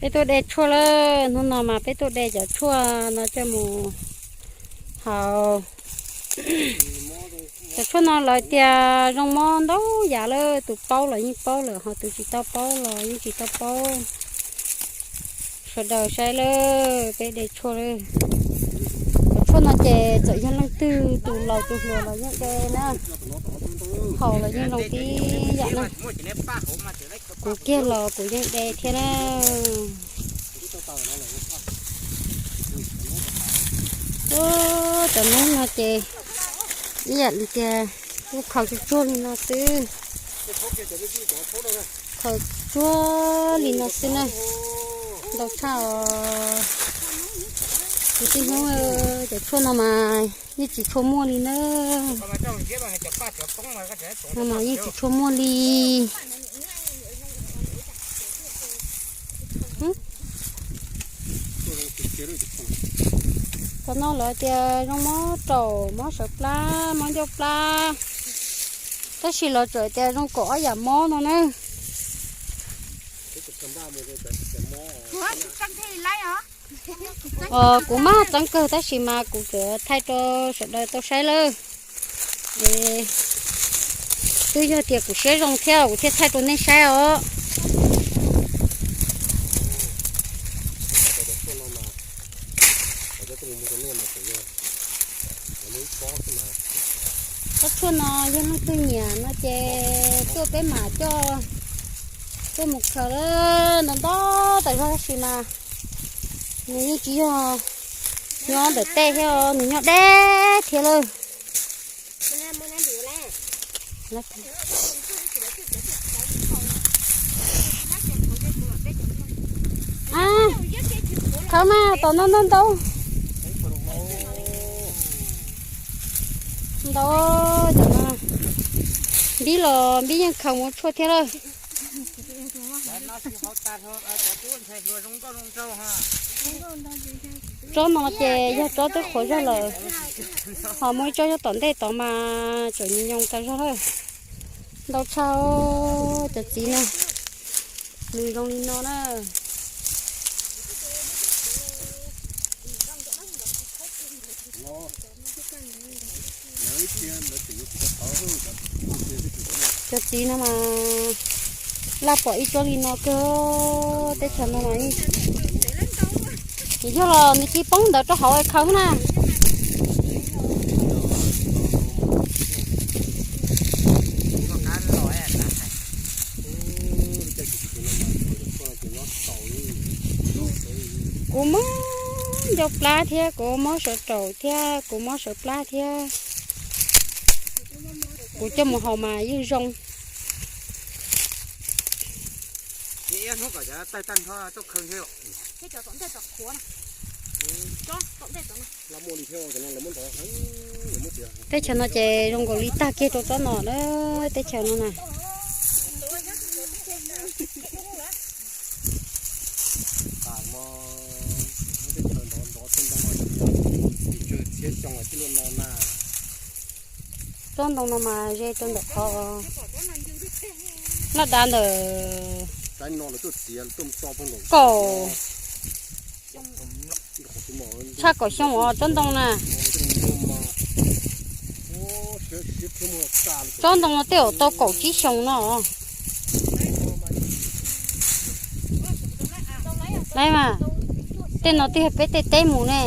Peb tuaj de tshuaj lawm, hnub no mas peb tuaj de cov tshuaj no coj mus haus. Cov tshuaj no lawv tias zoo mob ntau yam lawm, tus paub los yeej paub lawm, ho tus tsis tau paub los yeej tsis tau paub. Sawv daws saib lawm, peb de tshuaj lawm. Cov tshuaj no ces txawm yog leej twg tus laus tus hluas los yeej de na, haus los yeej zoo tib yam na. Kuv kiag los kuv yeej de thiab na. Cov noob no ces ib yam li tias kuj khaws tsuag tsuag li no xwb. Khaws tsuag li no xwb na. Ntau tshaj os. Kuv tij Hmoob, cov tshuaj no mas yeej tsis tshua muaj li na. No mas yeej tsis tshua muaj li. Cov no lawv tias zoo mob raum, mob sawv plab, mob ncauj plab, tab sis lawv tseem tias zoo kaum ob yam mob no na. Kuv maj txeeb kawg tab sis mas kuv tsuas thaij rau sawv daws tau saib lawm. Es twb yog tias kuv siab zoo thiab kuv thiaj thaij rau nej saib os. Tsob tshuaj no yog leej twg nyiam no ces tuaj peb mam coj tuaj mus khaws lawm. Ntau ntau tas zog tab sis mas nws yeej tsis yog nyob ntawm tej thiab, nws nyob deb thiab lawm. Khaws mas tom no ntau ntau. Ntau cov no, npib los npib yeej khaws mus tshuaj thiab lawm. Tsob no ces yog tsob twb qhuav zog lawm, ho muaj ib tsob nyob tom ntej tod mas tseem nyoos tas zog lawm. Ntau tshaj cov txiv no, nws zoo li no na. Cov txiv no mas laj pom ib tsob li no kawg, teb chaws no mas yeej, yog los nws cia poob ntawd rau hauv khaws na. Kuv mob ncauj plab thiab, kuv mob sawv raum thiab, kuv mob sawv plab thiab. Kuv coj mus haus mas yeej zoo. Teb chaws no ces zoo nkaus li tag kiag rau tsob no na, teb chaws no na. Tsob ntoo no mas ze rau ntawm qhov laj dav ntawm kaum, tshaj kaum xyoo os tsob ntoo na. Tsob ntoo no tej zaum tau kaum tsib xyoos no. Laiv mas, tej no twb yog peb tej teb mus ne.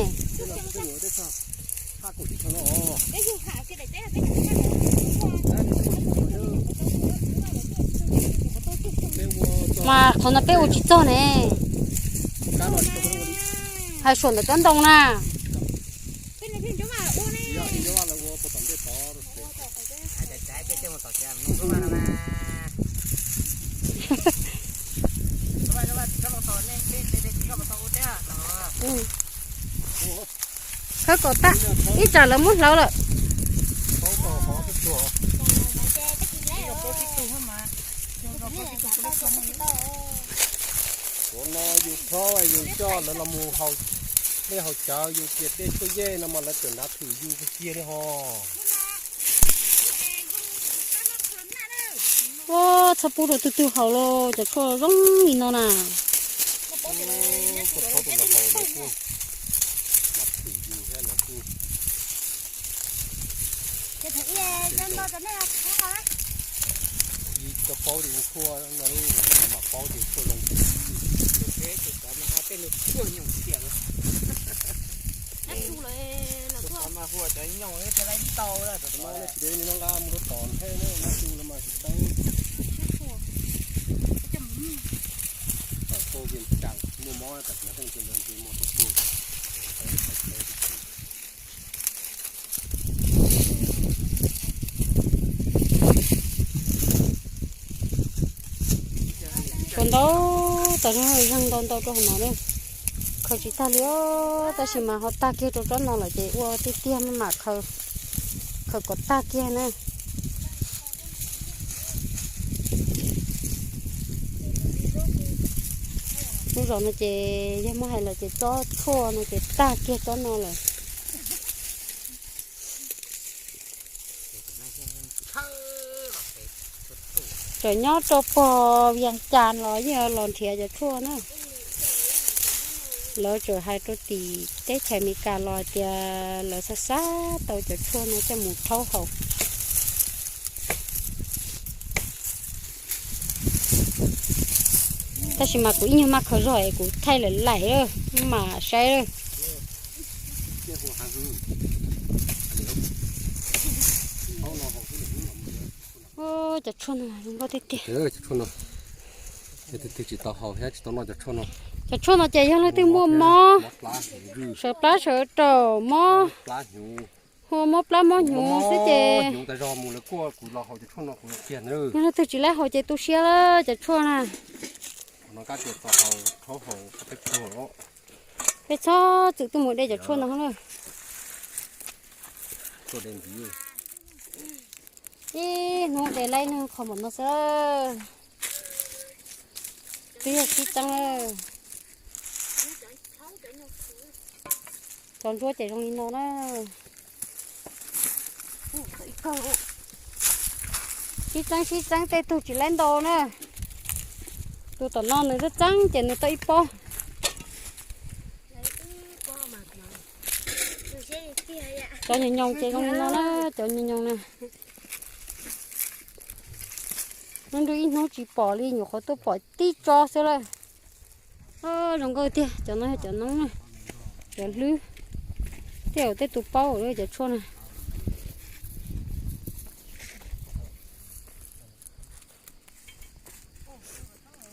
Mas qhov no peb ua tsis txog ne. Hais saum ntawm tsob ntoo na. Khawb kom tag, ib tsam lawv muab hlauv lawm. Ua no yus thaub yus coj lawv los mus haus dej haus cawv, yus tias dej tshuaj yej no mas lawv tseem dav thwm yus kiag li ho. Ua txhob pub rau tug twg haus los cov tshuaj zoo li no na. Koj txhob tus los haus lawv kuj mas phim yus thiab lawv kuj. Ib txoj paub ces zoo tshuaj no, mam paub ces tshuaj zoo. Tsis de no nqa mus rau tom ntheb na, nab su los mas tsis teeb. Tom tau vias cas muaj mob tam sim no tej ntawd ntshe muaj tau tuag. Tshuaj ntau, tas zog zeeg ntau ntau rau hauv no na. Khaws tsis tag li os, tab sis mas ho tag kiag rau tsob no lawm ces ua tiag tiag mam khaws, khaws kom tag kiag na. Lub zos no ces yog muab hais los ces tsob tshuaj no ces tag kiag tsob no lawm. Tseem nyob rau pog Vias Cas los yeej los nrhiav cov tshuaj na. Lawv tseem hais rau tim teb chaws Amelikas los hais tias lawv xav xav tau cov tshuaj no coj mus rhaub haus. Tab sis mas kuv ib nyuag maj khaws zog es kuv thaij lawm laim mam saib. Cov tshuaj no zoo nkauj tiag tiag. Cov tshuaj no, leej twg tsis tau haus thiab tsis tau noj cov tshuaj no. Cov tshuaj no ces yog leej twg muaj mob sawv plab sawv raum, mob, hu mob plab mob hnyuv xwb ces, yog leej twg tsis laib haus ces tu siab lawm cov tshuaj na. Peb txhob txwm tuaj mus de cov tshuaj no na. Ib hnub de laib neeg qhov npaum no xwb. Twb yog sib txeeb. Cov ntsuab ces zoo li no na. Sib txeeb sib txeeb tej tug tsis laib ntau na. Tus tom no nws txeeb txeeb ces nws tau ib pob. Cov nyoos nyoos ces zoo li no na, cov nyoos nyoos na. Hnub nrug ib hnub tsis pom li, nyuam qhuav tuaj pom tib tsob xwb lawm. Zoo nkauj tiag, cov no yog cov noob na, cov hlwb. Tej zaum tej tus paub lawm cov tshuaj na.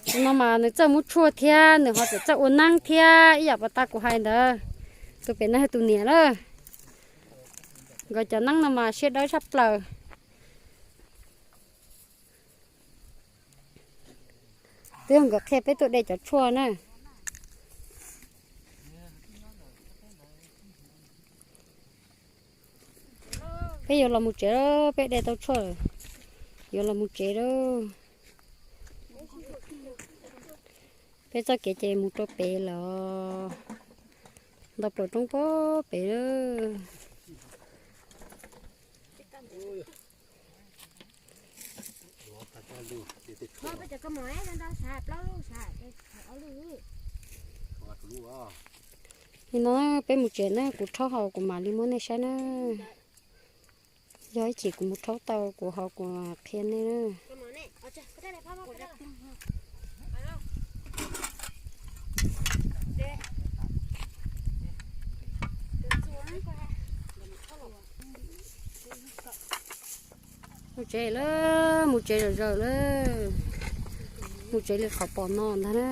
Tus no mas nws txawj muab tshuaj thiab nws ho txawm txawj ua neeb thiab ib yam pas tas kuv hais ntawd. Tus pem no yog tus niam na. Nkawd cov neeb no mas siab dawb tshaj plaws. Twb yog nkawd qhia peb tuaj de cov tshuaj na. Peb yuav los mus tsev, peb de tau tshuaj, yuav los mus tsev lawm. Peb txoj kev ces mus rau pem lawm, nto plaws roob puag pem lawm. Li no peb mus tsev na, kuv rhaub haus kuv mam li muab nej saib na. Yog ib chim kuv mus rhaub tau kuv haus kuv qhia nej na. Mus tsev lawm, mus tsev zawm zawm lawm. Mus tsev li qhov pom no ntag na.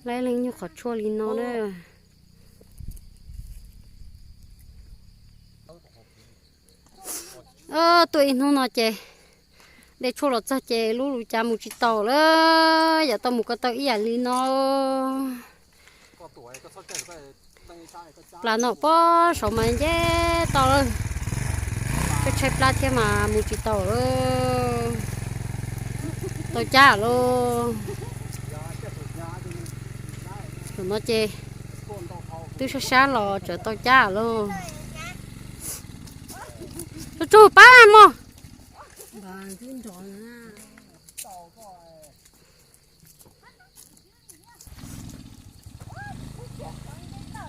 Laib leej nyuag qhov tshuaj li no na. Tuaj ib hnub no ces de tshuaj los txog ces lub lus cas mus tsis taus lawm, yam tau mus ko taw ib yam li no. Plas no pob saud mas nce tau lawm, tshaib tshaib plab thiab mas mus tsis taus lawm. Tau cab lauj. Tam no ces twb sab sab los tseem tau cab lauj. Tsuag pab mog.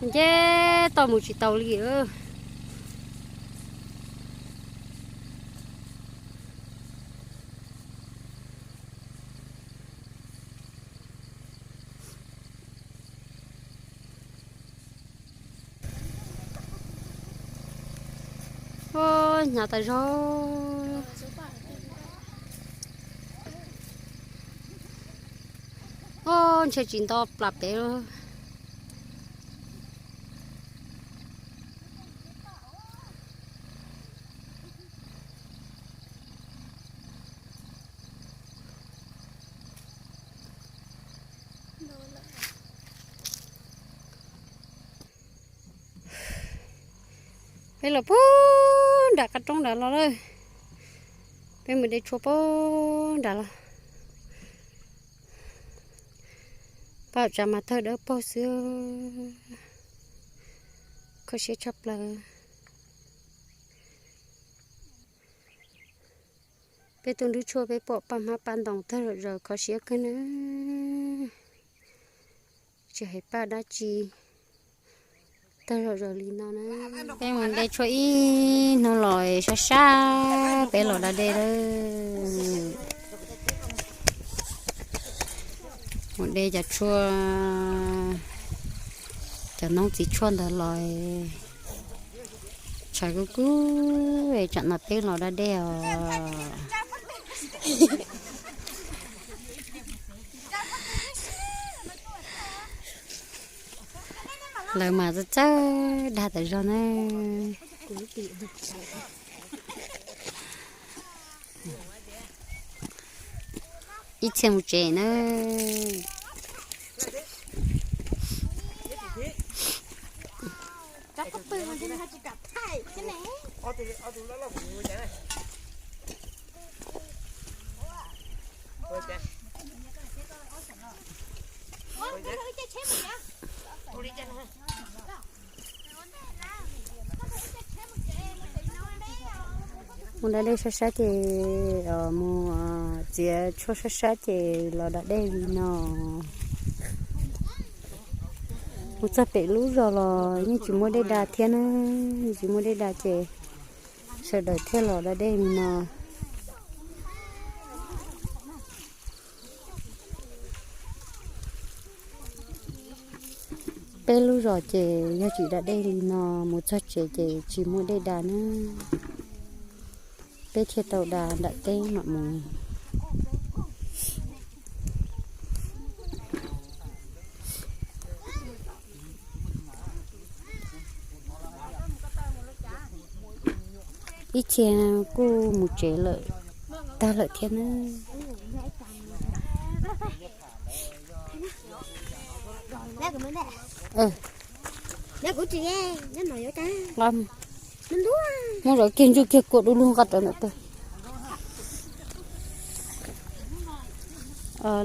Nce toj mus tsis tau li. Hnyav tas zog. Ntshe tsis nto plas pem lawm. Peb los puag nram qab roob nrad los lawm. Peb mus de tshuaj puag nrad los. Paj tsav mas tawg dawb paug xwb. Kho siab tshaj plaws. Peb tuaj nrhiav tshuaj peb pom paj hmab paj ntoos tawg zom zaws, kho siab kawg na. Tsis hais paj dab tsi, tawg zom zaws li no na. Peb mus de tshuaj ib hnub los sab sab peb los da dej lawm. Mus de cov tshuaj, cov noob txiv tshuaj ntawd los. Tshav kub kub, tsam no peb los da dej os. Lawv mas txawj txawj dag tas zog na. Ib txhia mus tsev na. Mus da dej sab sab ces, mus txiav tshuaj sab sab ces los da dej li no. Mus txog pem lub zos los yeej tsis muaj dej da thiab na, yeej tsis muaj dej da ces sawv daws thiaj los da dej li no. Peb lub zos ces yog tsis da dej li no, mus txog tsev ces tsis muaj dej da na. Peb thiaj tau da nram teb mam mus. Ib txhia kuj mus tsev lawm, tag lawm thiab na. Muab zov kiag ntsuj kiag kua du lug nqa rawv ntawm tag.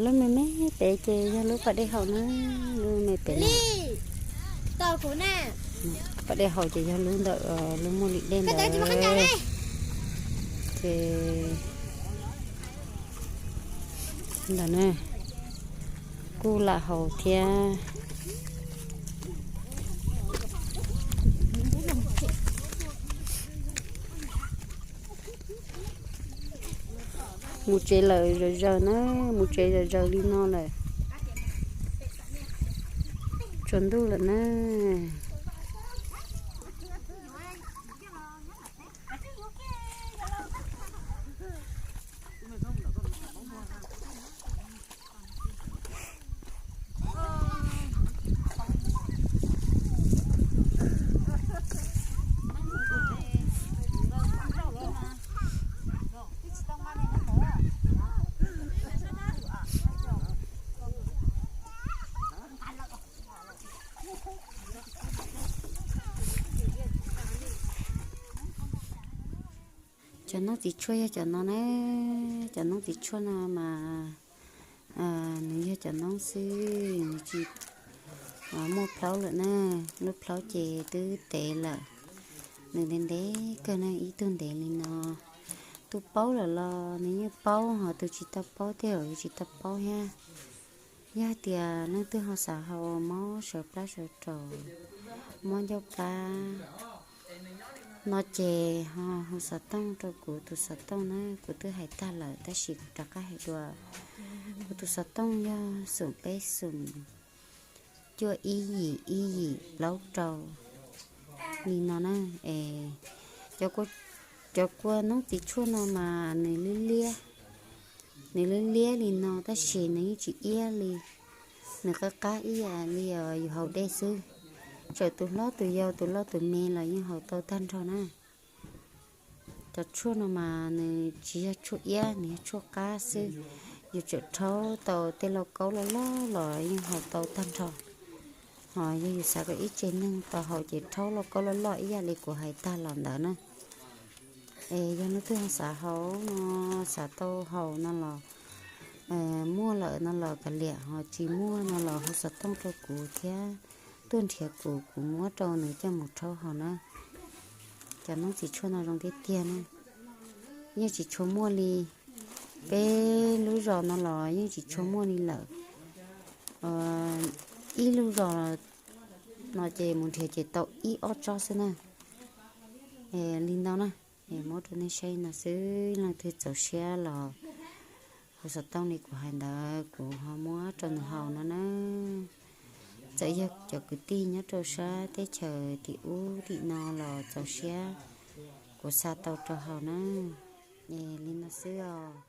Lub me me pem ces yog lub pas dej haus na, lub me pem. Pas dej haus ces yog lub ntawm lub muaj lim dej ntawd. Ces ntawm na kuj lam haus thiab. Mus tsev lawm zom zaws na, mus tsev zom zaws li no lawm. Tsaus ntuj lawm na. Cov noob txiv tshuaj yog cov no na, cov noob txiv tshuaj no mas nws yog cov noob xwb, nws tsis muaj plaub lawm na. Lub plaub ces twb tev lawm, nws ntev ntev kawg na, ib tug ntev li no. Tus paub lawm los nws yeej paub, ho tus tsis tau paub tej zaum yuav tsis tau paub thiab. Yog tias leej twg ho xav haus mob sawv plab sawv rau, Muab ncauj pab no ces ho hu xov tooj rau kuv tus xov tooj na, kuv twb hais tag lawm tab sis kuv rov qab hais dua. Kuv tus xov tooj yog xoom peb xoom cuaj ib yim ib yim plaub rau li no na. Es cov kua noob txiv tshuaj no mas nws liab liab, nws liab liab li no tab sis nws yeej tsis iab li, nws qab qab ib yam li yus haus dej xwb. Txawm tus hlob tus yau tus loj tus me los yeej haus tau tag nrho na. Cov tshuaj no mas nws tsis yog tshuaj iab, nws yog tshuaj qab xwb. Yus tseem rhaub tau tej lauj kaub loj loj los yeej haus tau tag nrho. Ho yog yus xav kom ib tsev neeg tau haus ces rhaub lauj kaub loj loj ib yam li kuv hais tag los ntawd na. Es yog leej twg xav haus no, xav tau haus no los muaj lawm no los kav liam, ho tsis muaj no los hu xov tooj rau kuv thiab tuaj nrhiav kuv, kuv muab rau nws coj mus rhaub haus na. Cov noob txiv tshuaj no zoo tiag tiag na, yeej tsis tshua muaj li. Peb lub zos no los yeej tsis tshua muaj li lawm. Ib lub zos no ces mus nrhiav ces tau ib ob tsob xwb na. Li ntawd na, muab rau nej saib no xwb, leej twg txaus siab los hu xov tooj li kuv hais ntawd kuv ho muab rau nws haus no na. Txawm yog cov kwv tij nyob rau sab teb chaws tim ub tim no los txaus siab, kuv xa tau rau haus na. Li no xwb os.